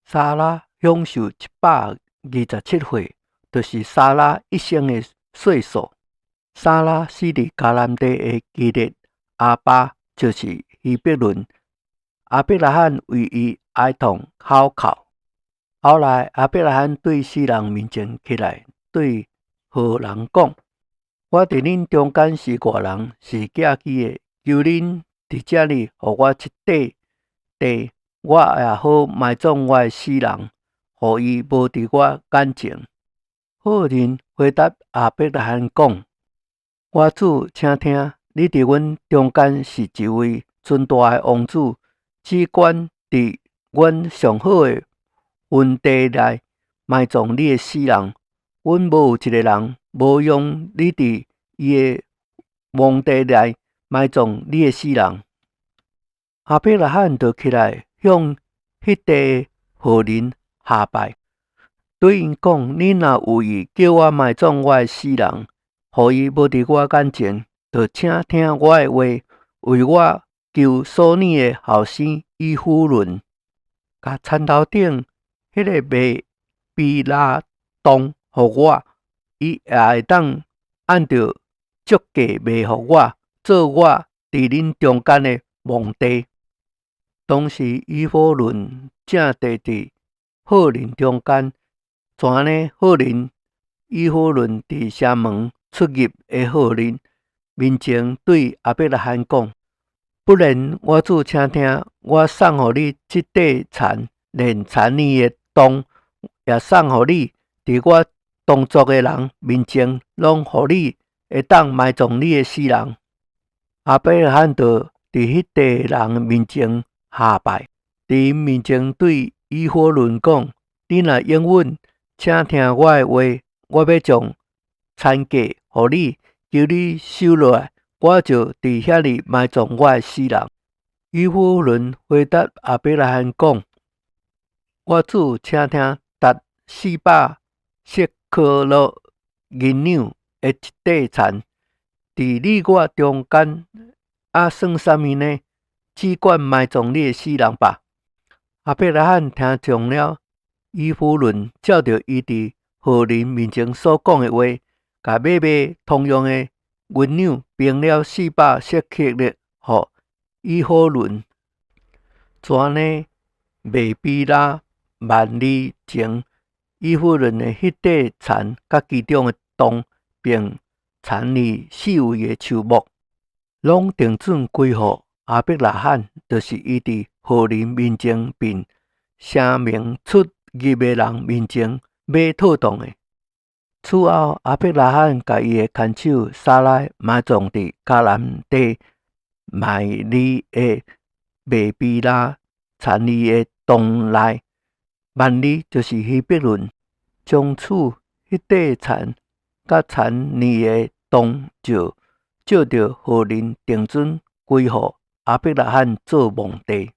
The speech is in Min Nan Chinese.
撒拉享壽127歲，就是撒拉一生的歲數。撒拉死佇迦南地的基列亞巴，就是希伯崙。亞伯拉罕為伊哀痛哭哭。後來，亞伯拉罕對死人面前起來，對赫人講：我佇恁中間是外人，是寄居的，求恁佇遮裡予我一塊地，我也好埋葬我的死人，予伊無佇我眼前。赫人回答亞伯拉罕講：我主，請聽，你佇阮中間是一位尊大的王子，只管佇阮上好的墳地內埋葬你的死人。阮無有一个人無容你佇伊的墓地內埋葬你的死人。亞伯拉罕就起來向彼地赫人下拜，對𪜶講：恁若有意叫我埋葬我的死人，予伊無佇我眼前，就請聽我的話，為我求所擬的後生以弗崙，共田頭頂彼个麥比拉洞予我，伊也會當按著足價賣予我，做我佇恁中間的墓地。當時以弗崙正坐佇赫人中間，怎呢？赫人以弗崙佇城門出入的赫人面前對亞伯拉罕講：不然，我主請聽，我送予你這塊田，連田裡的洞也送予你，佇我同族的人面前，攏予你會當埋葬你的死人。亞伯拉罕就佇彼地人面前下拜，佇𪜶面前對以弗崙講：你若應允，請聽我的話，我欲將田價予你，求你收落來，我就佇遐裡埋葬我的死人。以弗崙回答亞伯拉罕講：我主，請聽，值400舍客勒銀兩的一塊田，佇你我中間，啊算啥物呢？只管埋葬你的死人吧。亞伯拉罕聽從了以弗崙，照著伊佇赫人面前所講的話，共買賣通用的銀兩平了400舍客勒予以弗崙。怎呢？麥比拉萬里前，以弗崙的彼塊田佮其中的洞，並田裡四圍的樹木，攏定準歸予亞伯拉罕，就是伊佇赫人面前並城門出入的人面前買妥當的。此後，亞伯拉罕共伊的牽手撒拉埋葬佇迦南地瑪利的麥比拉田裡的洞內。瑪利就是希伯崙。從此，彼塊田佮田裡的洞就照著赫人定準歸予亞伯拉罕做墓地。